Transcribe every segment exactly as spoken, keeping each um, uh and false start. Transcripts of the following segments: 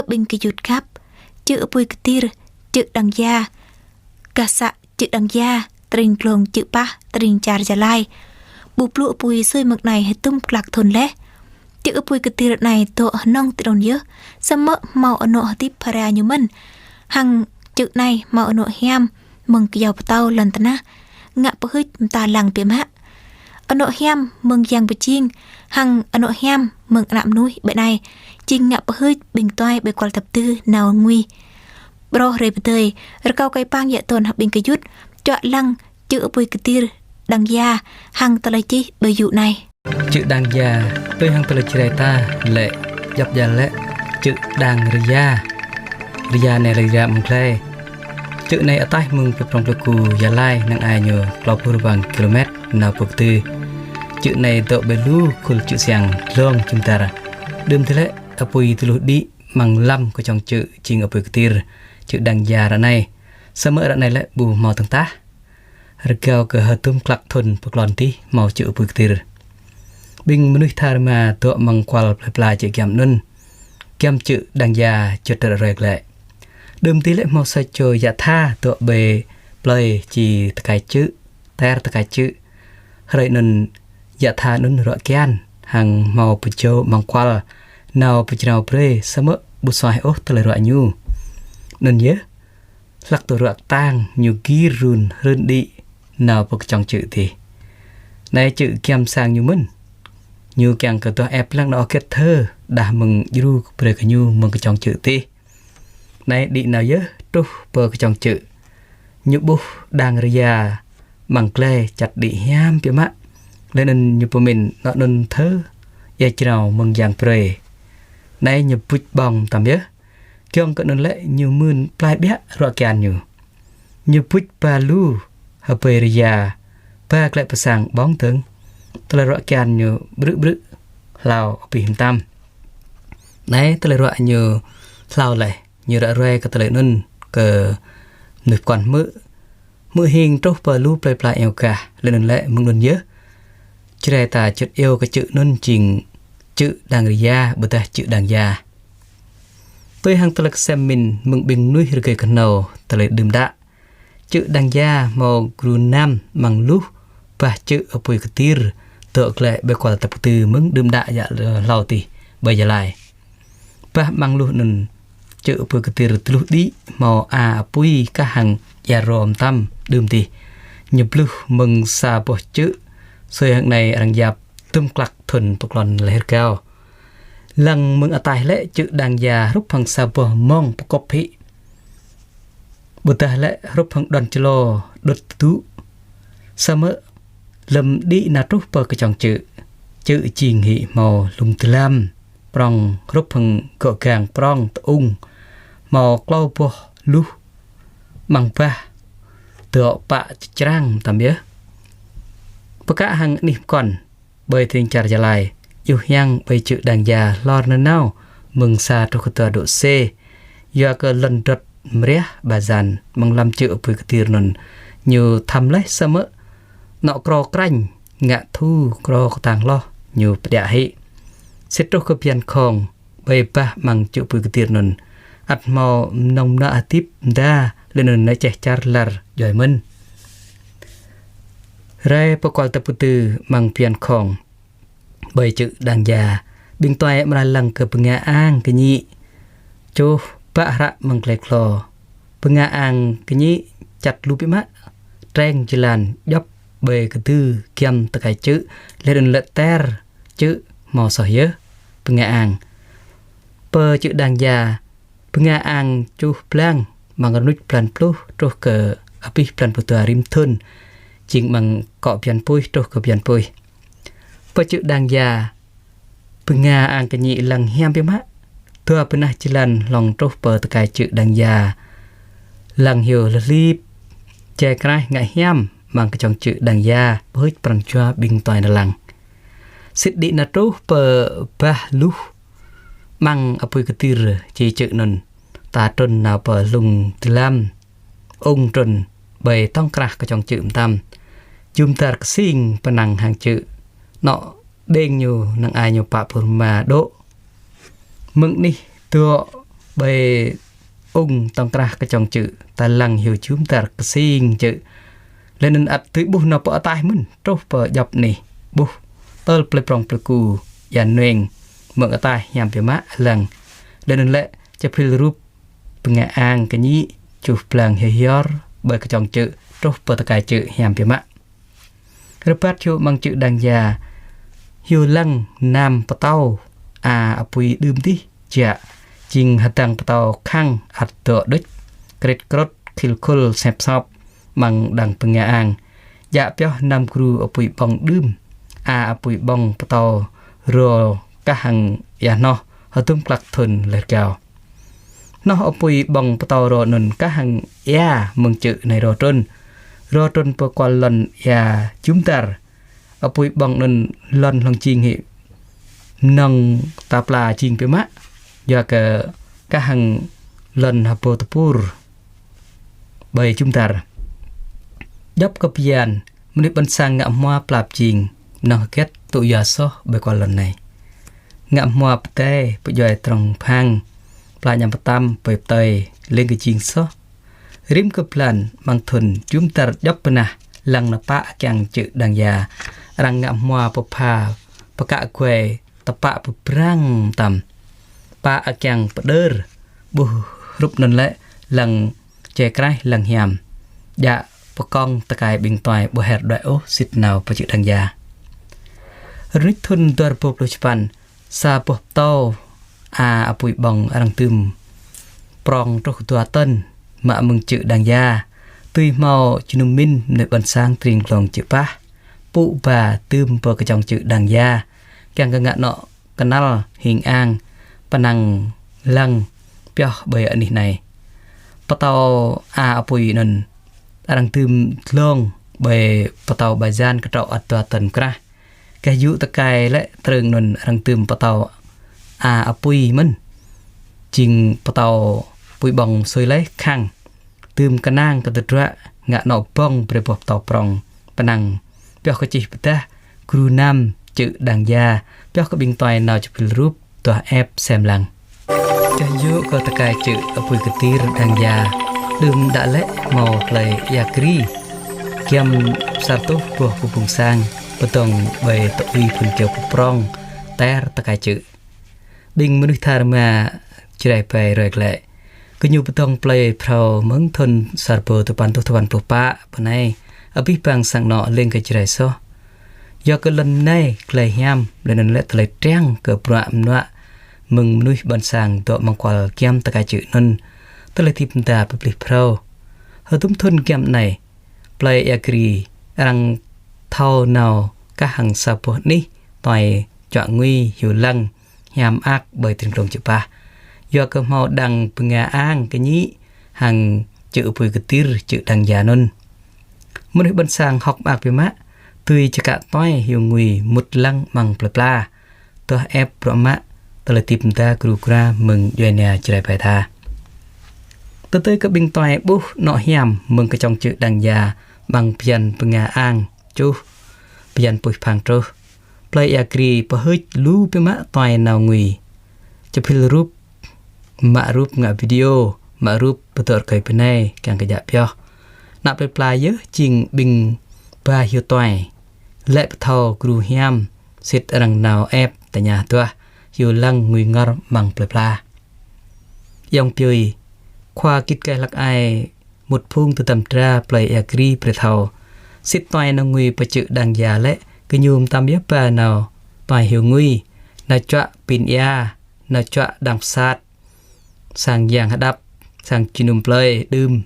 ƀing gơyut khăp, čư̆ apui kơtir, čư̆ Đang Ya, gah să čư̆ Đang Ya, tơring glông čư̆ pah, tơring čar Gia Lai. Ƀu blŭ apui sui mơ̆ng anai hơdôm klăk thŭn laih. Čư̆ apui kơtir anai dŏ hơnơ̆ng tơdron yơh, samơ̆ hmâo anŏ hơdip phara ñu mơ̆n. Hăng čư̆ anai hmâo anŏ hiam mơ̆ng kơyâo pơtâo lŏn tơnah, ngă pơhưč mơta lăng biă mă. Anŏ hiam mơ̆ng yang pơjing, hăng anŏ hiam mơ̆ng ană mơnuih ƀơi anai, jing ngă pơhưč ƀing tuai ƀơi kual tăp tư nao ngui. Ƀrô hrơi pơdơi, rơkâo kơi pang yă tơn hăng ƀing gơyut, čuă lăng čư̆ apui kơtir Đang Ya, hăng tơlơi čih ƀơi yŭ anai. Čư̆ Đang Ya, tui hăng tơlơi Jrai ta lĕ, djŏp djal lĕ, čư̆ Đang Rơya. Rơya anai lĕ Rơya mơ̆ng glai. Čư̆ anai ataih mơ̆ng pơ prŏng plơi Ku Gia Lai, năng ai ñu klâo pluh rơbang kilômet nao pơ kơtư̆. Čư̆ anai dŏ ƀơi lu khul čư̆ siăng glông jum dar. Đưm tơlĕ, apui tơluh đĭ amăng lăm kơčŏng čư̆ jing apui kơtir, čư̆ Đang Ya ră anai. Samơ̆ ră anai lĕ ƀu hmâo tơ̆ng tah. Rơgao kơ hơdôm klăk thŭn pơklŏn dih hmâo čư̆ apui kơtir. Ƀing mơnuih tha rơma dŏ amăng kual plơi pla jĕ giăm anŭn. Giăm čư̆ Đang Ya čơt ră ruai glaĭ. Đưm dih lĕ hmâo sa čô yă tha dŏ ƀơi plơi či tơkai čư̆, ter tơkai čư̆. Hrơi anŭn yă tha anŭn ruă kian, hăng hmâo pơjâo amăng kual, nao pơjrao brơi, samơ̆ ƀu suaih ôh tơlơi ruă ñu. Anŭn yơh, hlăk tơlơi ruă kơtang ñu gir run hrưn đĭ nao pơ kơčŏng čư̆ dih. Anai čư̆ giăm sang ñu mơ̆n. Ñu kiăng kơ duah ĕp lăng anŏ hơget thơ, đah mơ̆ng djru brơi kơ ñu mơ̆ng kơčŏng čư̆ dih. Anai đĭ nao yơh truh pơ kơčŏng čư̆. Ñu ƀuh Đang Rơya amăng glai čăt đĭ hiam biă mă. Laih anŭn ñu pơmĭn anŏ anŭn thơ ia jrao mơ̆ng yang brơi. Anai ñu buč ƀơ̆ng mơtam yơh. Giŏng kơ anŭn lĕ ñu mưn plai ƀiă ruă kian ñu. Ñu buč ba lu hơbơi rơya, ba glaĭ pơ sang ƀơ̆ng dơ̆ng. Tơlơi ruă kian ñu ƀrư̆ ƀrư̆ hlao abih mơtam. Anai tơlơi ruă ñu hlao laih, ñu ră ruai kơ tơlơi anŭn kơ mơnuih pơkŏn hmư̆. Hmư̆ hing truh pơ lu plơi pla eo gah, laih anŭn lĕ mơ̆ng anŭn yơh Jrai ta čŭt iâu kơ čư̆ anŭn jing čư̆ Đang Rơya, ƀôdah čư̆ Đang Ya. Tui hăng tơlơi kơsem min mơ̆ng ƀing mơnuih rơgơi kơhnâo tơlơi đưm đă, čư̆ Đang Ya hmâo gru nam amăng luh bah čư̆ apui kơtir dŏ glaĭ ƀơi kual tăp kơtư̆ mơ̆ng đưm đă yă hlâo dih ƀơi Gia Lai. Bah amăng luh anŭn čư̆ apui kơtir tơluh đĭ hmâo a apui kah hăng ia ro mơtam đưm dih. Ñu bluh mơ̆ng sa boh čư̆, sui hăng anai arăng yap hơdôm klăk thŭn pơklŏn laih rơgao. Lăng mơ̆ng ataih lĕ čư̆ Đang Ya hrup hăng sa boh mông pơkŏp hĭ. Ƀôdah lĕ hrup hăng đon čơlo đŭt tơdŭ. Samơ̆ lơ̆m đĭ nao truh pơ kơčŏng čư̆, čư̆ jing hĭ hmâo lung dơlăm prŏng hrup hăng gŏ gang prŏng tơŭng, hmâo klâo boh luh amăng bah dŏ pă čơčrang mơtam yơh. Pơkă hăng anih pơkŏn ƀơi tơring čar Gia Lai, yŭ hiăng ƀơi čư̆ Đang Ya hlor nanao mơ̆ng sa truh kơ dua độ C. Yua kơ lŏn drŏt mriah ba jan amăng lăm čư̆ apui kơtir anŭn ñu thăm laih samơ̆ anŏ krô krañ ngă thu krô kơtang hloh ñu pơđiă hĭ. Sĭt truh kơ bơyan khŏng ƀơi bah amăng čư̆ apui kơtir anŭn ăt hmâo mơnơ̆ng mơnă hơdip mơda laih anŭn nao čeh čar lar djuai mơ̆n. Rai pơ kual tăp kơtư̆ amăng bơyan khŏng ƀơi čư̆ Đang Ya, ƀing tuai amra lăng kơ bơnga ang kơñĭ čuh bă hră amăng glai klô. Bơnga ang kơñĭ čăt lu biă mă, treng jơlan djŏp ƀơi kơdư giăm tơkai čư̆, laih anŭn lĕ ter čư̆ hmâo soh yơh bơnga ang. Pơ čư̆ Đang Ya, bơnga ang čuh blang amăng rơnuč blan pluh truh kơ abih blan pluh dua rĭm thŭn, jing amăng akŏ bơyan puih truh kơ bơyan puih. Pơ čư̆ Đang Ya, bơnga ang kơñĭ lăng hiam biă mă. Dua bơnah jơlan hlŏng truh pơ tơkai čư̆ Đang Ya lăng hyu hlơhlip, jai kraih ngă hiam amăng kơčŏng čư̆ Đang Ya, pơhưč pran jua ƀing tuai nao lăng. Sĭt đĭ nao truh pơ bah luh amăng apui kơtir či čư̆ anŭn, ta trŭn nao pơ lung dơlăm ung trŭn ƀơi tŏng krah kơčŏng čư̆ mơtam. Jum dar kơsing pơnăng hăng čư̆. Anŏ đêng ñu năng ai ñu pă pluh rơma độ. Mơ̆ng anih dŏ ƀơi ung tŏng krah kơčŏng čư̆, ta lăng hyu jum dar ksing čư̆. Lĕ anŭn ăt dưi ƀuh nao pơ ataih mơ̆n, truh pơ djŏp anih. Ƀuh tơl plơi prŏng plơi ku, ia nueng, mơ̆ng ataih hiam biă mă lăng. Lĕ anŭn lĕ čơphil rup bơnga ang kơñĭ, čuh blang hiơhiơr ƀơi kơčŏng čư̆, truh pơ tơkai čư̆ hiam biă mă. Rơbat hyu amăng čư̆ Đang Ya, hyu lăng nam pơtâo a apui đưm dih, jă jing hơdăng pơtâo khăng ăt dŏ đôč, krĭt krŭt, khil khul, sĕp sŏp, amăng đang bơnga ang. Jă pioh nam gru apui ƀơ̆ng đưm, a apui ƀơ̆ng pơtâo rô kah hăng ia hnoh, hơdôm klăk thŭn lĕ rơgao. Hnoh apui ƀơ̆ng pơtâo rô anŭn kah hăng ia mơ̆ng čư̆ anai rô trŭn. Rô trŭn pơ kual lŏn ia jum dar. Apui ƀơ̆ng anŭn lŏn hlŏng jing hĭ mơnơ̆ng ta pla jing biă mă. Yua kơ kah hăng lŏn hơbô tơpur ƀơi jum dar. Djŏp kơ bơyan, mơnuih ƀôn sang ngă hmua pla pơjing, mơnơ̆ng hơget tŭ yua soh ƀơi kual lŏn anai. Ngă hmua pơdai, pơdjuai trong phang, pla añăm pơtăm, ƀơi pơtơi, lêng kơ jing soh. Rĭm kơ blan, amăng thŭn, jum dar djŏp bơnah, lăng nao pă kiăng čư̆ Đang Ya. Arăng ngă hmua pơpha, pơkă guai, tơpă pơbrang mơtam. Pă kiăng pơđơr, ƀuh hrup anŭn lĕ lăng čê kraih lăng hiam. Djă pơkŏng tơkai ƀing tuai ƀu her đuaĭ ôh sĭt nao pơ čư̆ Đang Ya. Rơnuč thŭn dua rơbâo pluh čơpăn, sa boh pơtâo a apui ƀơ̆ng arăng dưm prong truh dua tơn mă mơ̆ng čư̆ Đang Ya. Tui hmâo jơnum min mơnuih ƀôn sang tring glông čư̆ Pah, pŭ ba dưm pơ kơčŏng čư̆ Đang Ya, kiăng kơ ngă anŏ kơnăl hing ang, pơnăng lăng pioh ƀơi anih anai. Pơtâo a apui anŭn arăng dưm dlông ƀơi pơtâo ƀa jan kơtrâo ăt dua tơn krah. Gah yŭ tơkai lĕ trưng anŭn arăng dưm pơtâo a apui mơ̆n. Jing pơtâo apui ƀơ̆ng sui laih khăng dưm kơnang kơ tơdruă ngă anŏ ƀơ̆ng brơi boh pơtâo prong pơnăng. Pioh kơ čih pơdah gru nam čư̆ Đang Ya, pioh kơ ƀing tuai nao čơphil rup, duah ĕp sem lăng. Gah yŭ kơ tơkai čư̆ apui kơtir Đang Ya, đưm đă lĕ hmâo plơi Ia Kri, giăm sa rơtuh boh kơbŭng sang, pơdŏng ƀơi tơui phŭn kơyâo pơprong, ter tơkai čư̆. Ƀing mơnuih tha rơma Jrai ƀai ruai glaĭ. Gơñu pơdŏng plơi phrâo mơ̆ng thŭn sa rơbâo tơpăn rơtuh tơpăn pluh pă pơ anai, abih bang sang anŏ lêng kơ Jrai soh. Yua kơ lŏn anai glai hiam, lŏn anŭn lĕ tơlơi triăng kơ bruă mơnuă mơ̆ng mơnuih ƀôn sang dŏ amăng kual giăm tơkai čư̆ anŭn, tơlơi hơdip mơda pơplih phrâo. Hơdôm thŭn giăm anai, plơi Ia Kri, arăng thâo nao kah hăng sa boh anih, tuai čuă ngui hyu lăng hiam mơak ƀơi tring glông čư̆ Pah. Yua kơ hmâo đang bơnga ang kơñĭ hăng čư̆ apui kơtir čư̆ Đang Ya anŭn. Mơnuih ƀôn sang hơ̆k mơak biă mă, dưi čơkă tuai hyu ngui mŭt lăng amăng plơi pla. Duah ĕp bruă mă, tơlơi hơdip mơda gru gra mơ̆ng djuai ania Jrai ƀai tha. Tơdơi kơ ƀing tuai ƀuh anŏ hiam mơ̆ng kơčŏng čư̆ Đang Ya, amăng bơyan bơnga ang čuh, bơyan puih phang truh. Plơi Ia Kri pơhưč lu biă mă tuai nao ngui. Čơphil rup, mă rup ngă video, mă rup pơdŏ rơkơi bơnai, kiăng kơ djă pioh. Ană plơi pla yơh jing ƀing ba hyu tuai. Lĕ pơthâo gru hiam, sĭt arăng nao ĕp tơña duah, hyu lăng ngui ngor amăng plơi pla. Ayŏng Piui, khua git gai hlăk ai mŭt phung tơdăm dra plơi Ia Kri brơi thâo. Sĭt tuai nao ngui pơ čư̆ Đang Ya lĕ, gơñu mơtam yơh ba nao tuai hyu ngui, nao čuă pin ia, nao čuă đang pơsat, sang yang hơđăp, sang jơnum plơi đưm.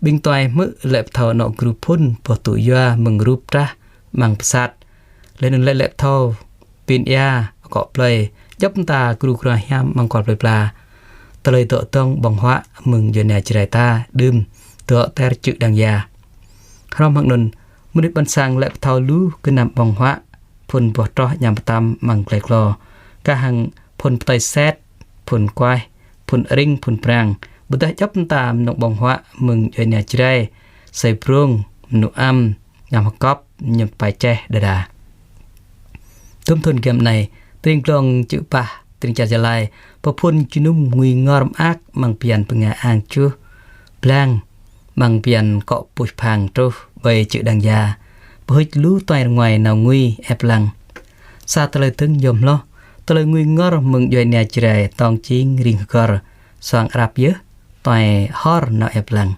Ƀing tuai hmư̆ lĕ pơthâo anŏ gru phŭn boh tŭ yua mơ̆ng rup trah amăng pơsat. Lĕ anŭn lĕ lĕ pơthâo pin ia akŏ plơi, djŏp mơta gru gra hiam amăng kual plơi pla. Tơlơi dŏ dŏng ƀơ̆ng huă mơ̆ng djuai ania Jrai ta đưm dŏ ter čư̆ Đang Ya. Hrŏm hăng anŭn, mơnuih ƀôn sang lĕ pơthâo lu gơnam ƀơ̆ng huă, phŭn boh troh añăm pơtăm amăng glai glô, kah hăng phŭn pơtơi set, phŭn kuaih, phŭn aring, phŭn prang, ƀôdah djŏp mơta mơnơ̆ng ƀơ̆ng huă mơ̆ng djuai ania Jrai, asơi brông, mơnŭ am, añăm hơkŏp, añăm tơpai čeh đơđa. Hơdôm thŭn giăm anai, tring glông čư̆ Pah Tring čar Gia Lai, pơphun jơnum ngui ngor mơak amăng bơyan bơnga ang čuh blang amăng bơyan kŏ puih phang truh ƀơi čư̆ Đang Ya. Pơhưč lu tuai rơnguai nao ngui ĕp lăng. Sa tơlơi dơ̆ng yom hloh, tơlơi ngui ngor mơ̆ng djuai ania Jrai tong čing ring hơgor, suang arăp yơh tuai hor nao ĕp lăng.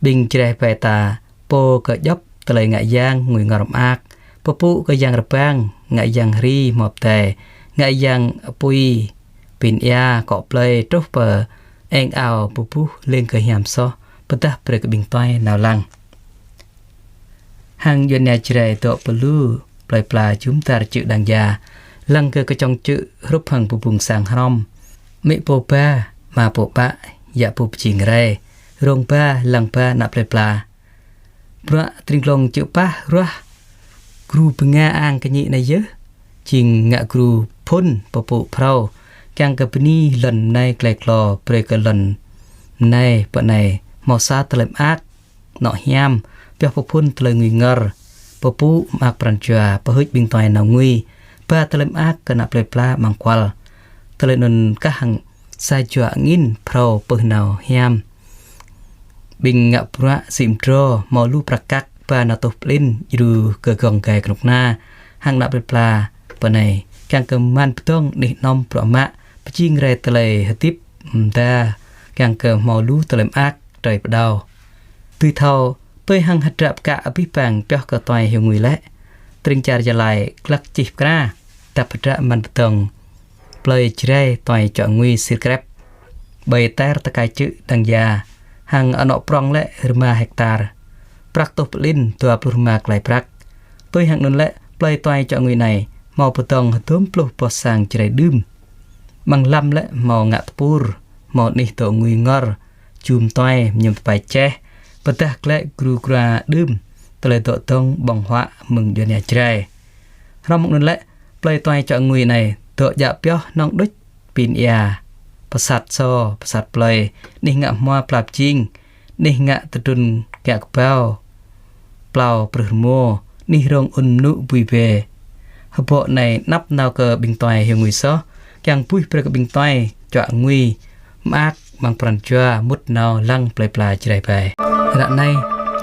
Ƀing Jrai ƀai ta pô kơ djŏp tơlơi ngă yang ngui ngor mơak, pơpŭ kơ yang rơbang, ngă yang hri hmop tai, ngă yang apui, pin ia, kŏ plơi, truh pơ eng ao pơbuh lêng kơ hiam soh, pơdah brơi kơ ƀing tuai nao lăng. Hăng djuai ania Jrai dŏ pơlu plơi pla jum dar čư̆ Đang Ya, lăng kơ kơčŏng čư̆ hrup hăng bơbŭng sang hrŏm. Amĭ pô ba, ama pô ƀă, yă pô pơjing rai, rông ba, lăng ba ană plơi pla. Bruă tring glông čư̆ pah ruah gru bơnga ang kơñĭ anai yơh, jing ngă gru phŭn pơpŭ phrâo, kiăng kơ bơni lŏn mơnai glai glô brơi kơ lŏn mơnai pơ anai hmâo sa tơlơi mơak, anŏ hiam, pioh pơphun tơlơi ngui ngor, pơpŭ mơak pran jua, pơhưč ƀing tuai nao ngui, ba tơlơi mơak kơ ană plơi pla amăng kual. Tơlơi anŭn kah hăng sa jua angin phrâo pưh nao hiam. Ƀing ngă bruă sĭ mdrô, hmâo lu prăk kăk, ba nao tuh plin, djru kơ gŏng gai kơnuk kơna, hăng ană plơi pla pơ anai, kiăng kơ man pơdŏng anih anom bruă mă, pơjing rai tơlơi hơdip mơda, kiăng kơ hmâo lu tơlơi mơak trơi pơđao. Tui thâo, tui hăng hơdră pơkă abih bang pioh kơ tuai hyu ngui lĕ, tring čar Gia Lai glăk čih pơkra, dăp hơdră man pơdŏng plơi Jrai tuai čuă ngui sir krep, ƀơi tar tơkai čư̆ Đang Ya, hăng anŏ prŏng lĕ rơma hektar. Prăk tuh plin dua pluh rơma klai prăk. Tui hăng anŭn lĕ, plơi tuai čuă ngui anai hmâo pơdŏng hơdôm pluh boh sang Jrai đưm. Amăng lăm lĕ hmâo ngă tơpur, hmâo anih dŏ ngui ngor, jum tuai, mơñum tơpai čeh, pơdah glaĭ gru grua đưm, tơlơi dŏ dŏng ƀơ̆ng huă mơ̆ng djuai ania Jrai. Hrŏm hăng anŭn lĕ, plơi tuai čuă ngui anai dŏ djă pioh hnong đôč, pin ia, pơsat sô, pơsat plơi, anih ngă hmua pla pơjing, anih ngă tơdrŭn kiă kơbao, plao prưh rơmô, anih rông ŭn mơnŭ bui bê. Hơbŏ anai anăp nao kơ ƀing tuai hyu ngui soh, kiăng buih brơi kơ ƀing tuai čuă ngui mơak amăng pran jua mŭt nao lăng plơi pla Jrai ƀai. Ră anai,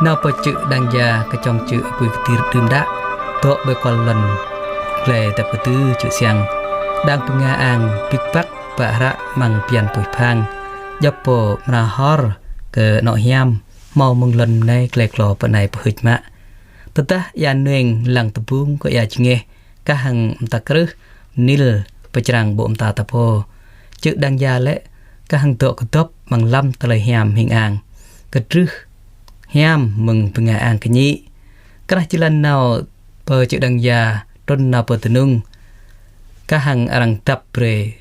nao pơ čư̆ Đang Ya, kơčŏng čư̆ apui kơtir đưm đă, dŏ ƀơi kual lŏn glai dăp kơdư čư̆ siăng. Đang bơnga ang bĭk băk bă hră amăng bơyan puih phang, djŏp pô amra hor kơ anŏ hiam hmâo mơ̆ng lŏn mơnai glai glô pơ anai pơhưč mă. Tơdah ia nueng lăng tơbŭng kơ ia jơngeh, kah hăng mơta krưh, nil, pơčrang ƀô̆ mơta ta pô. Čư̆ Đang Ya lĕ, kah hăng dŏ kơdŏp amăng lăm tơlơi hiam hing ang, kơdrưh hiam mơ̆ng bơnga ang kơñĭ. Krah jơlan nao pơ čư̆ Đang Ya, trŭn nao pơ Dơnung, kah hăng arăng dăp brơi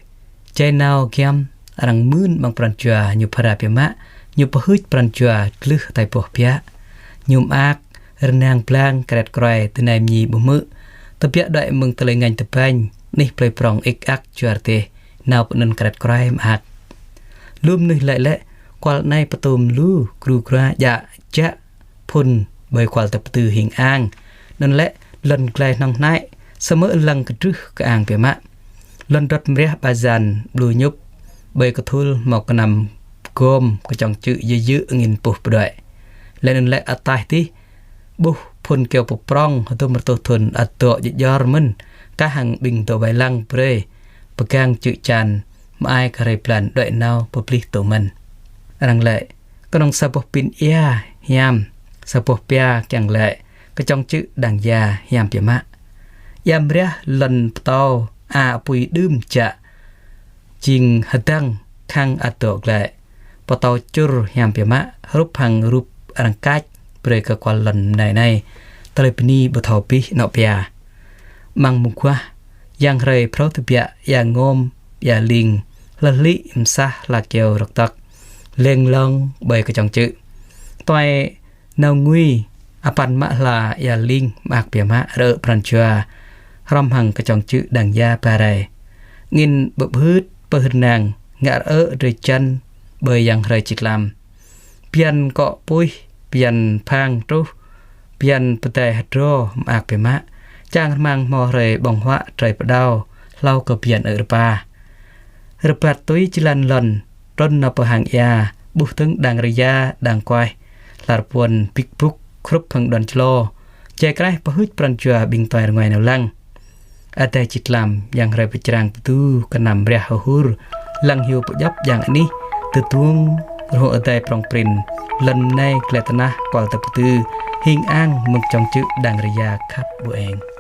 jai nao giăm, arăng mưn amăng pran jua, ñu phara biă mă, ñu pơhưč pran jua glưh hơtai boh biă. Ñu mơak, rơnang blang, kret kroai, tơnai mơñi ƀu hmư̆. Tơbiă đuaĭ mơ̆ng tơlơi ngañ tơbañ, anih plơi prŏng ik ak juar dêh, nao pơ anŭn kret kroai mơak. Lu mơnuih laĭ lĕ, kual anai pơtŭm lu gru grua djă jă phŭn ƀơi kual dăp kơdư hing ang. Anŭn lĕ lŏn glai hnong hnai, samơ̆ lăng kơdrưh kơ ang biă mă. Lŏn drŏt mriah bazan ƀlu ñŭp, ƀơi kơthul hmâo kơnăm gôm kơčŏng čư̆ yơyư̆ angin puh pơđuaĭ. Laih anŭn lĕ ataih dih, ƀuh phŭn kyâo pơprŏng hơdôm rơtuh thŭn ăt dŏ djơjor mơ̆n, kah hăng ƀing dŏ wai lăng brơi pơgang čư̆ čan, mơai kơ hrơi blan đuaĭ nao pơplih tŭ mơ̆n. Arăng laĭ, kơnơ̆ng sa boh pin ia hiam, sa boh pia kiăng laĭ, kơčŏng čư̆ Đang Ya hiam biă mă. Ia mriah lŏn pơtâo a apui đưm jă, jing hơdăng khăng ăt dŏ glaĭ. Pơtâo čŭr hiam biă mă, hrup hăng rup arăng kač brơi kơ kual lŏn mơnai anai, tơlơi bơni ƀu thâo abih anŏ pia. Amăng mơguah, yang hrơi phrâo tơbiă, ia ngôm, ia ling, hlơh hlĭ, msah, hla kyâo, rơ̆k tŏk, lêng lŏng ƀơi kơčŏng čư̆. Tuai nao ngui, apăn mă hla ia ling mơak biă mă, rơ̆ pran jua, hrŏm hăng kơčŏng čư̆ Đang Ya ba rai. Angin ƀơ̆p hưt, pơh rơnang, ngă rơ̆ drơi jăn ƀơi yang hrơi či tlam. Bơyan kŏ puih, bơyan phang truh, bơyan pơdai hơdrô mơak biă mă. Čang rơmang hmâo hrơi ƀơ̆ng huă trơi pơđao, hlâo kơ bơyan ơ̆ rơpa. Rơbat tui jơlan lŏn, trŭn nao pơ hang ia, ƀuh dơ̆ng đang rơya, đang kuaih, hla rơbuăn bĭk bŭk, hrup hăng đon člô, jai kraih pơhưč pran jua ƀing tue rơngai nao lăng. Adai či tlam, yang hrơi pơčrang tơdu, kơnăm mriah hơhur, lăng hyu pơdjŏp jang anih, tơdung, rơhô adai prŏng prin, lŏn mơnai glai tơnah kual tơpơdư, hing ang mơ̆ng čŏng čư̆ đang rơya khăp ƀu eng.